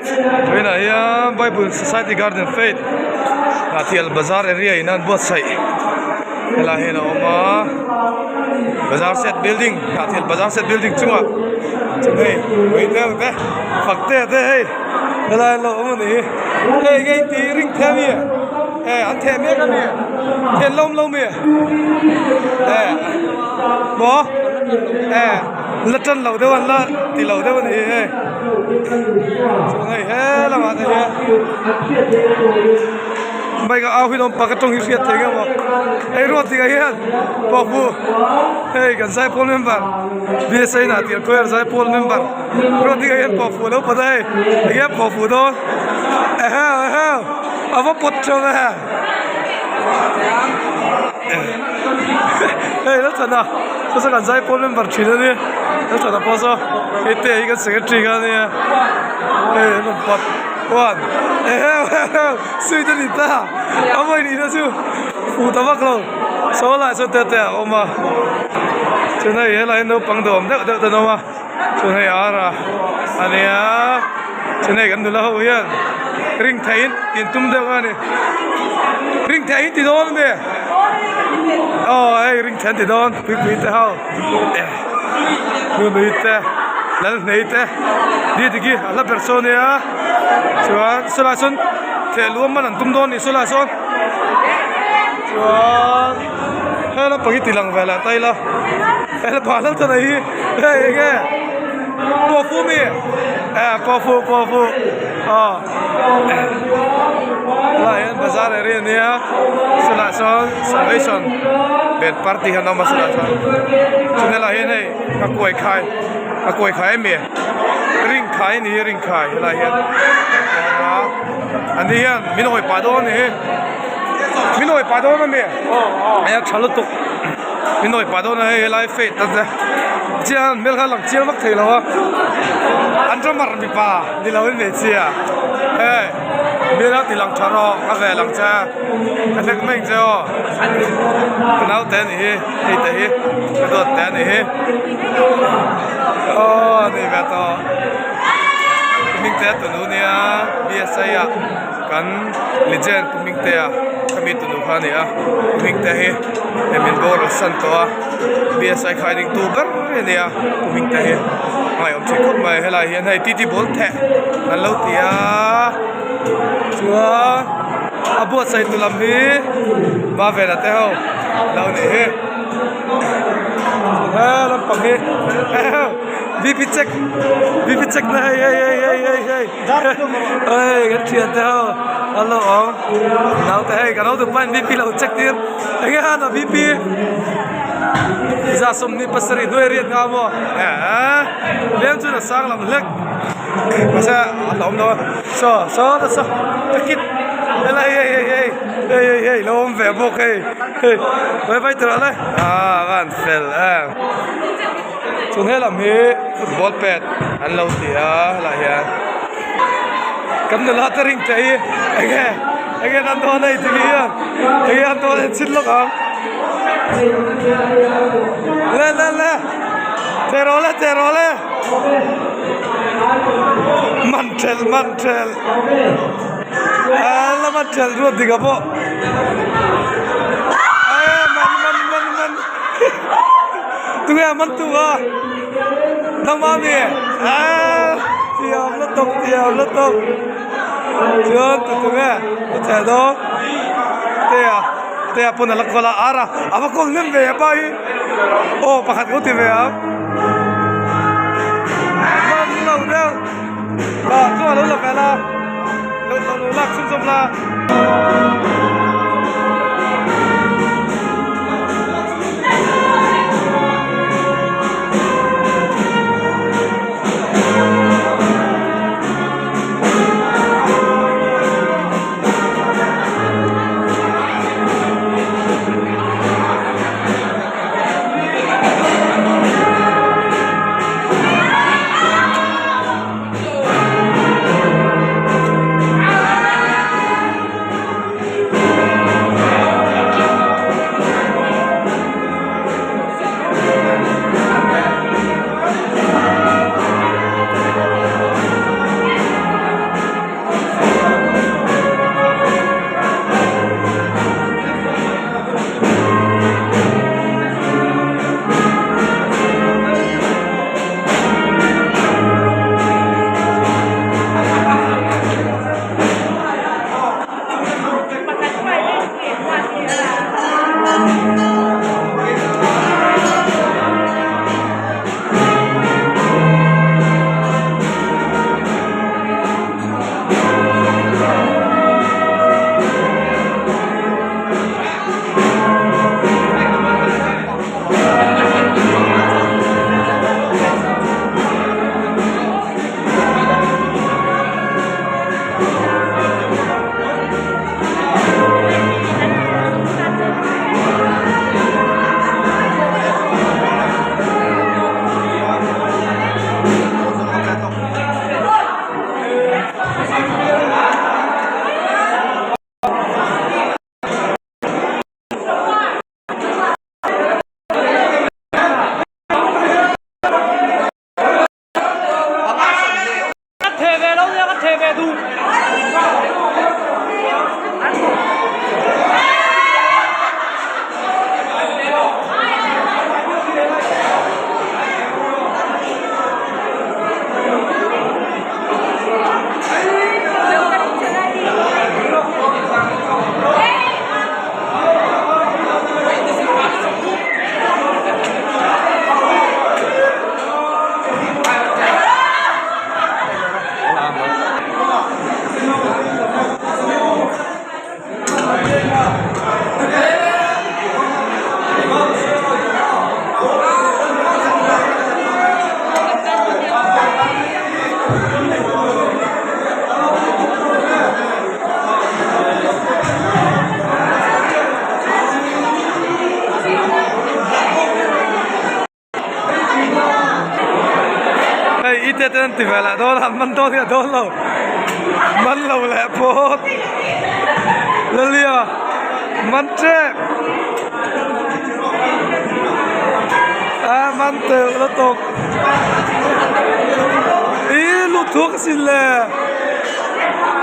Vawiinah hian Bible Society Garden Faith Hnahthial bazar area in an buatsaih helaiah hian a awm a bazar set building Hnahthial bazar set building chungah chuan hei ui te ang te fak te te hei helai an lo awm a ni hi hei enge in tih ring thei ami e an theh mek ami theh an la awm lo ami e maw e. La tan lo deuh a la ti lo deuh a ni hei chuan hei he lamah te hian bike a au hi lawm pakhat tawng hi hriat thei ngeuh a hei ruat tikah hian pawhpu hei kan zaipawl member bsa inah tirh khawiah zaipawl member ruat tikah hian pawhpu a lo pawt a hei enge a pawhpu dawn eheu eheu a va pawt tha ve hei la chhan a saw saw kan zaipawl member thin a nia la chhan a pawh saw hei te hi kan secretary kha a nia hei an rawn pawt one eheu eheu sweet a ni ta a vawi nihna chu fuh ta vak lo saw lai saw te te a awm a chuan hei helai hi naupang duhawm deuh deuh te an awm a chuan hei ar a a nia chuan hei kan nula ho hian ring theihin in tum deuh a ni ring theihin ti dawn ami aw hei ring thei an ti dawn puipui te ho nunui te lalhnei te didiki a hla ber sawn nia chuan sawlai sawn theh luam man an tum dawn a ni sawlai sawn chuan he lampang hi ti lang ve leh ta ila he lampang hlauh chuan hei hi hei enge pawhfu mi eh pawhfu pawhfu aw helaiah hian bazar area ania sawlaiah sawn salvation band party hi an awm a sawlaiah chuan chuan helaiah hian hei a kuai khai a kuai khai ami ring khai a ni hi ring khai helaiah hian ani hian min awih pah dawn a ni hi. Min awih pah dawn ami a tha lutuk min awih pah dawn a hei helai fate a te chian hmel kha a lang chiang vak thei lo a an drummer mipa ni lo in hmeichhia hei hmel a ti lang tha rawh ka ve lang che ka hlek mai ang che aw ka naute a nih hi hei te hi ka duat te a nih hi aw a ni ve tawh hming te a tunu nia bsa ah. Kan legend Pu Hmingtea kha mi tunu kha a ni a, Pu Hmingtea hi hei min boral san tawh a, bsi khai ding tu ber a ni a, Pu Hmingtea hi a ngaihawm thin khawp mai, helai hian hei titi ball theh an lo ti a, chuan a buatsaih tu lam hi Mavena te ho lo nih hi, he lampang hi bp check bp check na hei hei hei hei hei. Hei kan thian te ho an lo awm naute hei ka lo duh pahin bp lo check tir enge han a bp za 27 hnuai riat nga maw eh lem chuan a sang lam hlek mahse a la awm lo a saw saw ta saw ka kit helai hei hei hei hei hei hei lo awm ve bawk hei hei vai vai tur ah le ah a van fel em. Chuan he lam hi football pet an lo ti a helaiah hian kan nula te ring te hi enge enge an dawn a inti hian enge an dawn a inchhin lawk ang le le le theh rawh le theh rawh le man thelh man thelh la man thelh ruat dik ah pawh man man man man. Tunge a man tu a nangmah ami aaa thiam lutuk thiam lutuk chuan tu tunge a chhe dawn tea tea pawn a la kawl a ar a a va kawl hnem ve a pa hi aw pakhat ka ti ve ang man lo deuh ah chu a lo la vel a lo lo lak chhunzawm la. Hei i te ten ti ve leh dawn a man dawn nge dawn lo man lo leh phawt Lalia man tep a man teuh lutuk ih lut thuak asin le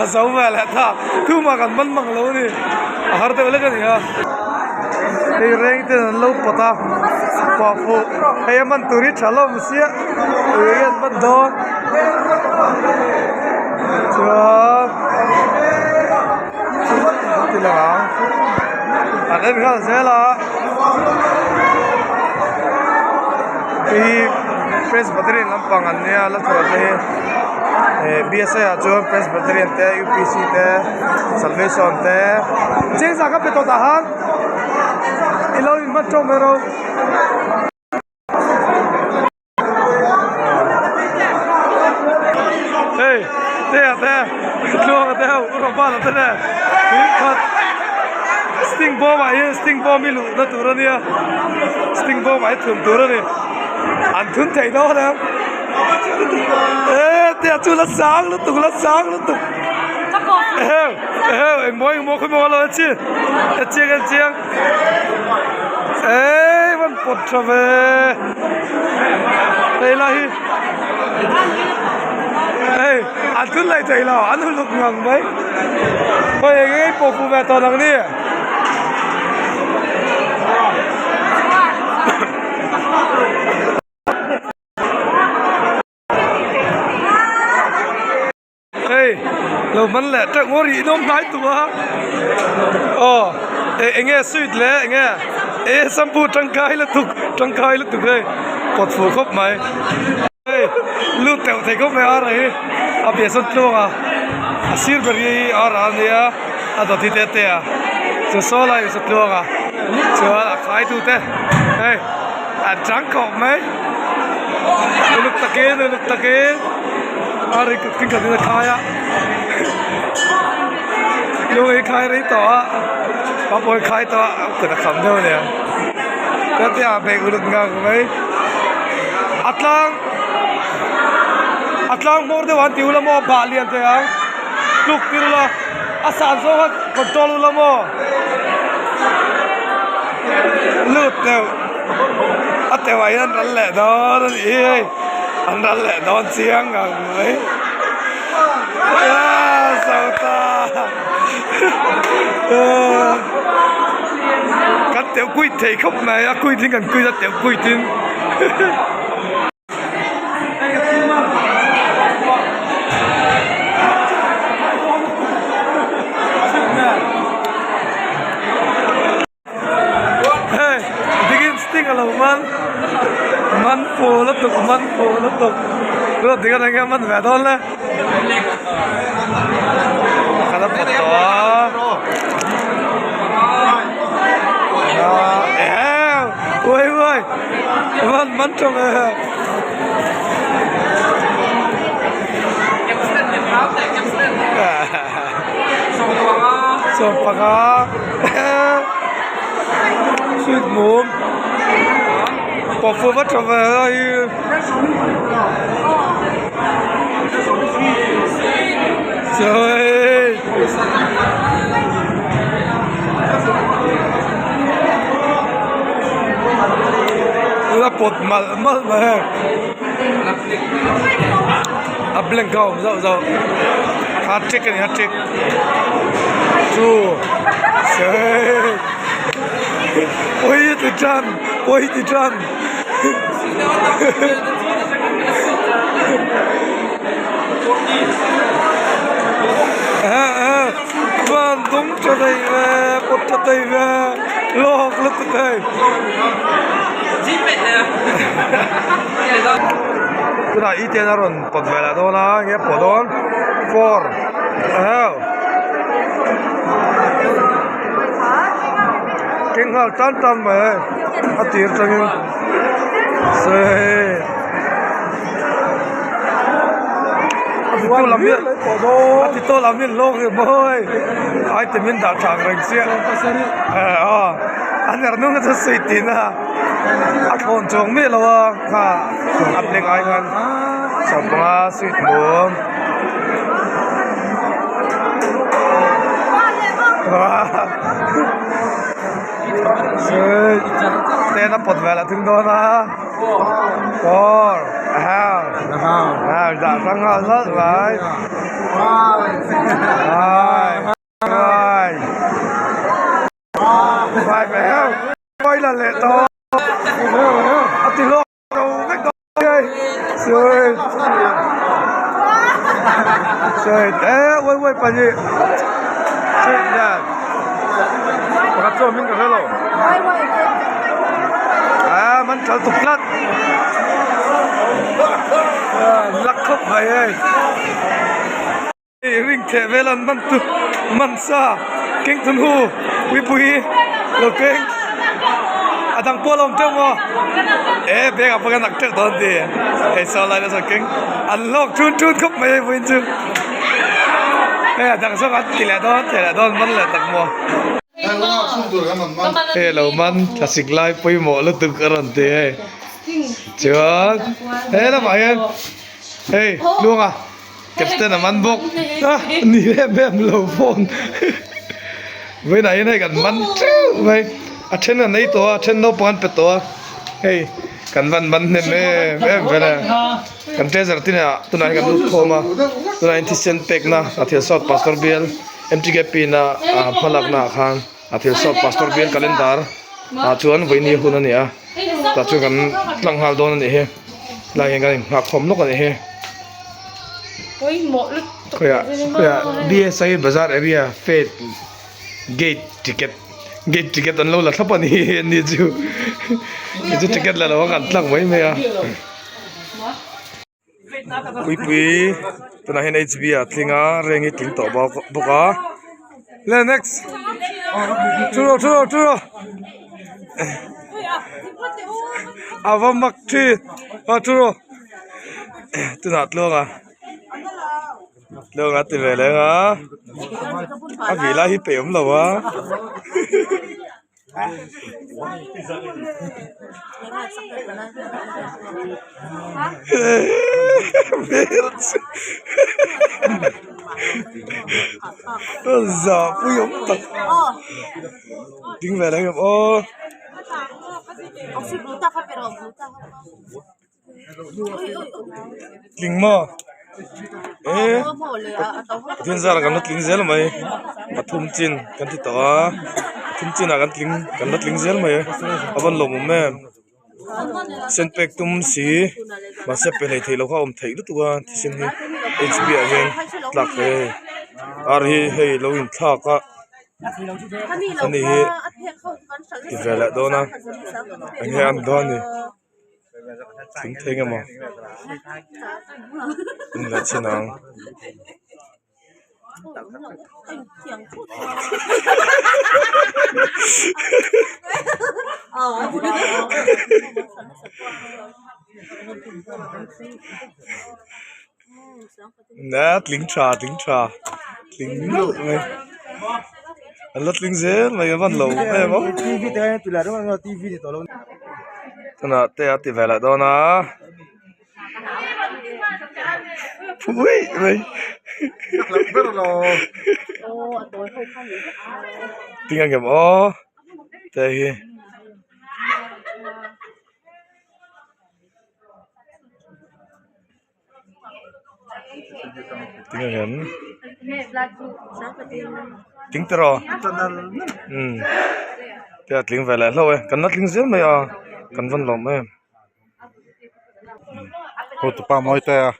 a zo ve leh ta tumah kan man mang lo a ni a har deuh lek a ni a. Hei reng ten an lo pawt a pah fuh hei a man tur hi tha hlawm sia ui an man dawn chuan ti lang ang an en nghal zel a hei hi presbyterian lampang an nia la chhuah te hi eh bsa ah chuan presbyterian te upc te. Salvation te cheng zah ka pe tawh tah han i lo in hman tawk mai ro. Hei te ah te tluang te ho u rawh bal te nen tui khat sting bawm ah hian sting bawm hi luh na tur a nia sting bawm ah hi thun tur a ni an thun thei dawn em e te ah chu la sang lutuk la sang lutuk. Eheu eheu engmaw engmaw khawi maw lo en chi en chiang en chiang eii van pawt tha ve hei lai hi hei an thun leh thei lo an uluk ngang mai hawi eng eng pawh fuh ve tawh nang ni. Hei lo man leh teuh maw rih nawm hnai tu a aw eng enge sweet le enge e shampoo tangkai lutuk tangkai lutuk hei pawt fuh khawp mai hei lut teuh thei khawp mai ar a hi a piah sawn tluang a a sir ber hi ar a nia a dawt hi te te a chu saw lai saw tluang a chuan a khai tu te hei an chang khawp mai uluk takin uluk takin. A ri kut khat in a khai a lung hi khai rei tawh a a pawi khai tawh a kut a kham deuh a nia ka tia bag uluk ngang mai a tlang a tlang hmawr deuh an ti ula maw bah lian thei ang tluk tir ula a san zawng a control ula maw lut deuh a teuh ah hian ral leh dawn a nih hi hei. An ral leh dawn chiang ang mai. Aaa zo ta. Kan teuh kuit thei khawp mai a kuit in kan kuit a teuh kuit in. Hei dikin stick a lo man man pawl lutuk man pawl lutuk ruat dik atang hian man ve dawn le ka la pawt tawh a eheu uai uai man man tha ve. Sweet mum pawh va tha ve a hi trời la pawt malh malh mai hei a blank a awm zauh zauh. Hat trick a ni hat trick two three pawi ti tan pawi ti tan van dum tha thei ve pawt tha thei ve lawk lutuk hei. Tunah i ten a rawn pawt ve leh dawn a enge a pawh dawn four eheu keng nghal tan tan mai hei a tir tangin sawi a ti tu lam hi a ti tu lam hi an hlawk rih mawi item in dah tha ang reng chiah aw a ner nung a chu sawi tihna a thlawn chuang miah lo a kha a black ai khan sawmpanga sweet hmu ten a pawt vel a thing dawn a four a dah hrang nghal nalh mai Vai la leh tawh a ti hlawk lo vek dawn a sawi sawi e uai uai pahnih chhit hian pakhat chu awm in ka hre lo a man ṭal tuk tlat lak khawp mai hei. Hei ring theh vel an man tu man sa keng thun hu puipui lo keng a dang pawh a lo awm teuh maw e bag ah pawh hian ak teuh dawn ti hei saw lai nasa keng an hlawk thun thun khawp mai hei vawiin chu hei a dang zawk an ti leh dawn an ti leh dawn man leh tak maw hei lo man thlasik lai pawimawh lutuk a rawn ti hei chuan he lamah hian hei tluanga. Captain a man bawk a ni em em lo phone vawiinah hian hei kan man teuh mai a then an ei tawh a a then naupang an pe tawh a hei kan van man hnem em em vel a kan treasure te hnenah tunah hian kan lut khawm a tunah hian thisen pekna a thil sawt pastor bial M_T_K_P na ah hmalakna ah khan a thil sawt pastor bial calendar ah chuan vawiini hun a ni a tah chuan kan tlang nghal dawn a nih hi tlaiah hian kan inghak khawm lawk a nih hi. Khawiah khawiah B_S_I bazar area fate gate ticket gate ticket an lo la thlap a ni ani chu kei chu ticket la lo a kan tlak mai mai a puipui tunah hian H_B ah a tling a reng hi tling tawh bawk bawk a le next thu rawh thu rawh thu rawh a va mak thin a thu rawh. Tunah tluanga tluanga ti ve leng a a vih lai hi peih awm lo a zahpui awm tak ding ve leng em aw. Tling maw eh pathian zar ah kan la tling zel mai pathum chin kan ti tawh a pathum chin ah kan tling kan la tling zel mai a van lawmawm em sen pek tum si mahse pe hlei theih loh kha a awm theih lutuk a thisen hi h p ah hian tlak theih a hei ar hi hei lo inthlak a. Ani hi ti ve leh dawn a eng nge an dawn ni thing thei nge maw in leh chin ang. Tling tha tling tha tling meuh mai an la tling zel mai a van lo em aw tunah te a ti ve leh dawn a phui mai tinge ngem aw te hi. Tinge hian. Tling tiraw? Umm te a tling ve leh hlauh e kan la tling zel mai a kan van lawm em. Hotupa mawi te a.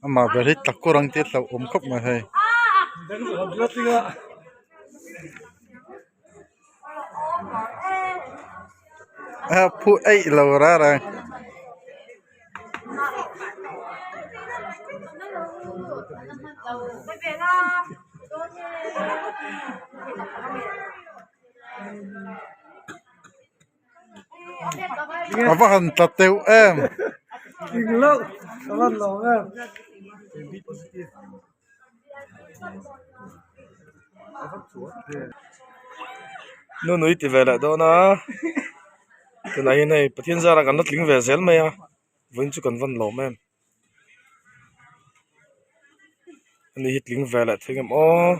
Amah ber hi tlakur ang tih a hlauhawm khawp mai hei. A phu eih lo reng reng. A va han tla teuh em. Nunui ti ve leh dawn a tunah hian hei Pathian zara kan la tling ve zel mai a vawiin chu kan van lawm em ani hi tling ve leh thei ngem aw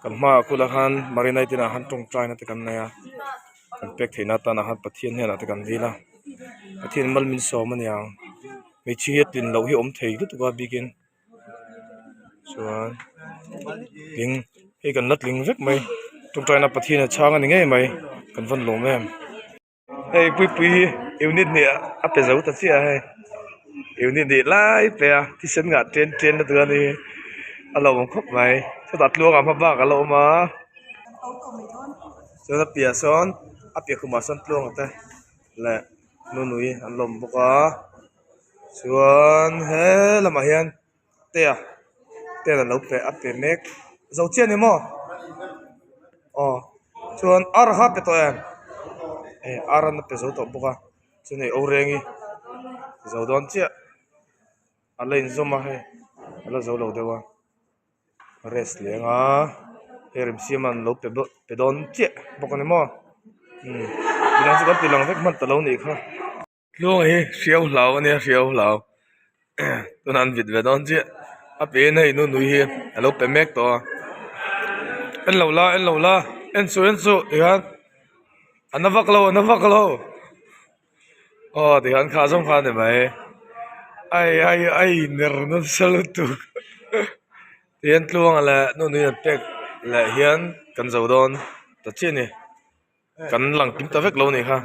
kan hmaah khulah khan Marina te inah khan tawngtaina te kan nei a kan pek theihna atana khan Pathian hnenah te kan dil a Pathian mal min sawm a niang hmeichhia hi a tlin loh hi a awm thei lutuk a bikin. Chuan tling hei kan la tling vek mai tawngtaina Pathian a chhang a ni ngei mai kan van lawm em hei puipui hi unit hnih a pe zo ta chiah a hei unit hnih lai pe a thisen ngah chen chen na tur a ni a lo awm khawp mai chutah tluangah hma bak a la awm a chuan a piah sawn a piah khumah sawn tluanga te leh nunui an la awm bawk a. Chuan he lamah hian tea ten an lo pe a pe mek zo chiah a ni maw aw chuan ar kha a pe tawh em eh ar an pe zo tawh bawk a chuan hei awreng hi zo dawn chiah a la inzawm a hei a la zo lo deuh a. Rest leng a hei remsiam an lo pe pe dawn chiah bawk a ni maw umm midang chu kan ti lang vek hman ta lo nih kha. Tluanga hi hriau hlau a nia hriau hlau tunah an vit ve dawn chiah a pe in hei nunui hi a lo pe mek tawh a en lo la en lo la en suh en suh tikhan a na vak lo a na vak lo aw tikhan kha zawng kha a ni mai ai ai ai ner nasa lutuk tihian tluanga leh nunui an pek leh hian kan zo dawn ta chiah a ni kan lang kim ta vek lo a nih kha.